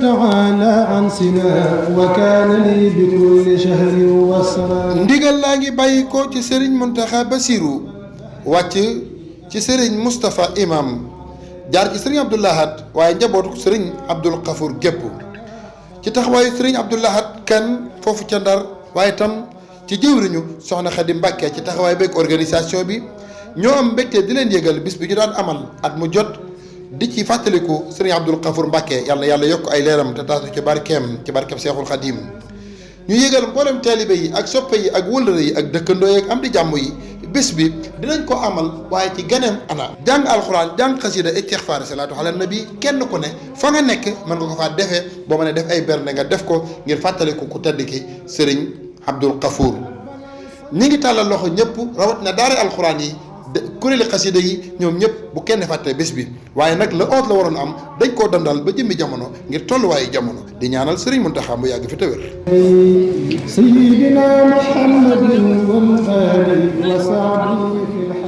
تعالى عن سنا وكان لي بكل شهر وسنة. ndigal laa ngi bàyyi ko ci Serigne Mountakha Bassirou wàcc ci Serigne Moustapha Imam jaar ci Serigne Abdou Lahad waaye njabootu Serigne Abdoul Khafour gépp ci taxawaayu Serigne Abdou Lahad kan foofu ca Ndar waaye tam ci jëwriñu soxna Khady Mbacké ci taxawaay beeg organisation bi ñoo am mbégte di leen yëgal bis bi ñu daan amal at mu jot di ci fàttaliku Serigne Abdoul Khafour Mbacké yàlla yàlla yokk ay leeram te taasu ci barkeem Seexul Xadim ñu yëgal mboolem taalibe yi ak soppe yi ak wëllëre yi ak dëkkandoo yi ak am di jàmm yi bés bi dinañ ko amal waaye ci ganeem ana jàng alxuraan jàng xasida istixfaar salaatu ala nabi kenn ku ne fa nga nekk mën nga ko faa defee boo mën a def ay bernde nga def ko ngir fàttaliku ku tedd ki Serigne Abdoul Khafour ñi ngi tàllal loxo ñëpp rawat na daara alxuraan yi kuréeli xasida yi ñoom ñëpp bu kenn fàtte bés bi waaye nag le 11 la waroon am dañ koo dandal ba jëmmi jamono ngir tolluwaayu jamono di ñaanal Serigne Mountakha mu yàgg fi te wér. سيدنا محمد والآل وصحبه